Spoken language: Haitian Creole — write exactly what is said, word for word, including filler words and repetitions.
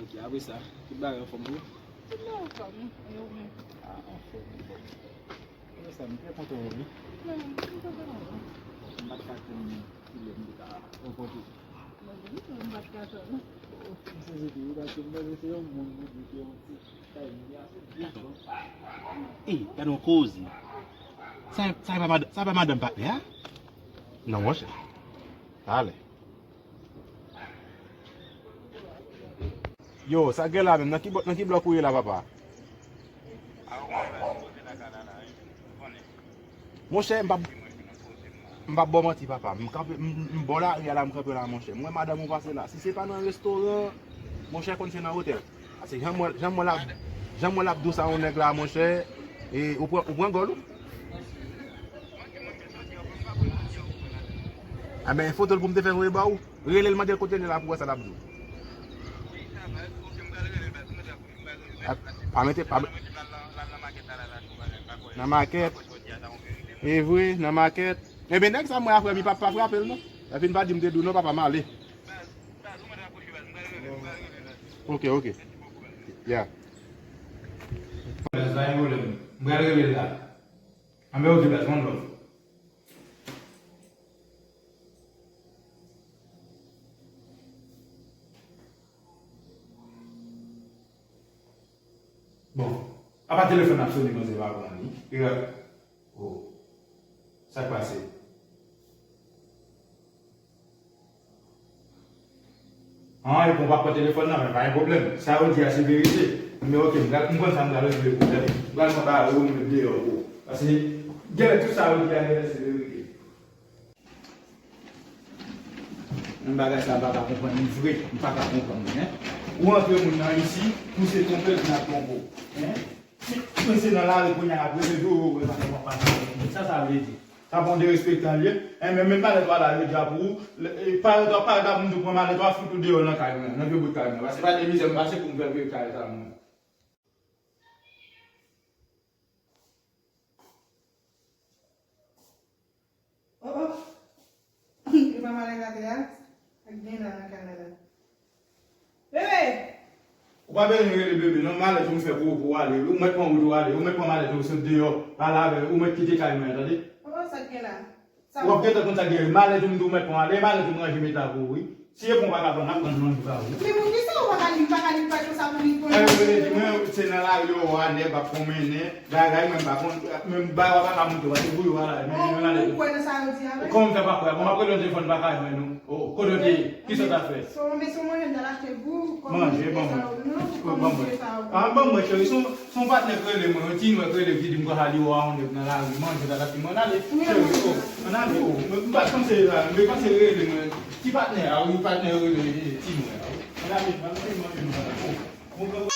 Ok, apre sa, tout bagay anfòm pou ou? Tout bagay anfòm, e ou menm? Ah, anfòm, anfòm. Apre sa, m trè kontan wè w, wi. Mwen menm, m kontan wè w. M pa t ka tann kilè m te ka rankontre w. Mwen menm tou, m pa t ka tann. M sezi tou, wi, paske m panse se yon moun, m di se yon ti kay moun, se byen bon. Ey, gade yon koze. Sa, sa pa mad-, sa pa madanm patnè a? Non, monchè. Talè. Yo, sa gen la menm? Nan ki bò-, nan ki blòk ou ye la, papa? Monchè, m p ap, m p ap ba w manti, papa. M kanpe, m, m bò lari a la, m kanpe la, monchè. M wè madanm ou pase la. Si se pa nan restoran, monchè, konn se nan otèl. Paske jan m wè, jan m wè l ap, jan m wè l ap dous a yon nèg la, monchè, e ou pran, ou pran gòl ou? Enben, foto l pou m te fè voye ba ou. Rele l, mande l kote l ye la pou w wè sa l ap di w. A, pa mete, pa met-, nan makèt. E vre, nan makèt. Enben, nèg sa mwen a frè m, li pa, pa frape l non. Epi n pa di m te di w non, papa, m ale. Ok, ok. Ya. Baz, pa gen pwoblèm. M pral rele l la. Anben, ok, baz, one love. Bon, apa telefòn ap sone konsa, pa pran li? Piga. Oh. Sa k pase? An, e bon, pa pran telefòn nan, men pa gen pwoblèm. Sa yo di a se verite. Men ok, m pral, m konn sa m pral regle pou ou, tande. M pral pran bagay yo, m met deyò pou ou. Paske genlè tout sa yo di a genlè se verite. Menm bagay sa m pa ka konprann li vre, m pa ka konprann li, en. Ou rantre moun nan isi, pou se twonpe l vin ap twonpe w, en. Si, si se nan lari kounye a, ap rele di w, w, w, w, w, w, sa sa vle di? Sa pa yon derespektan l ye? En, men, menm malèt w a la, yo di a pou ou, lè, e, parèt w ap, parèt ap moun tou pran malèt w ap fout ou deyò nan kay mwen, nan vye bout kay mwen. Paske pa de mizè m pase pou m fè vye kay sa mwen. Oh, oh. E pa malèt atè a? Ak gen la nan kay la la. Bebe! Ou pa bezwen rele bebe, non, malèt ou m fè pou ou, pou w ale. Ou mèt pran wout ou ale. Ou mèt pran malèt ou sot deyò. Pale avè l. Ou mèt kite kay mwen an, tande? Oh, sa k gen la? Sa w ap gentan konn sa k gen. Malèt ou m di w mèt pran ale. Malèt ou m ranje mete a pou ou, wi. Si e pon pa ka pran, n ap pran nan jou pa ou. Men poukisa ou pa ka li, pa ka li pa konsa pou li konnen? Eh, vle di mwen, se nan lari yo wè nèg ap pwomennen, bagay mwen m pa konn, men bagay w pa ka montre, paske pou yo a la, men, men malèt ou. Ou kwè nan sa yo di a vre? Kòman m fè pa kwè? Bon, m ap rele yon telefòn pa ka jwenn ou. Oh, kote w te ye? Kisa w t ap fè? Se yon, men se yon manje m t al achte pou ou. Manje, ban mwen. Ban mwen. Ah, ban mwen, cheri, se yon, se yon patnè k rele mwen, yon ti nwè k rele ki di m konsa li wè yon nèg nan lari, manje, tata, ti mwen, ale, cheri, oh, ann ale, oh. M pa t panse la, m te panse rele mwen, ti patnè a, wi, patnè rele, eh, ti nwè a, wi. Ann ale, ann ale, manje, nou, oh. Bon, bon.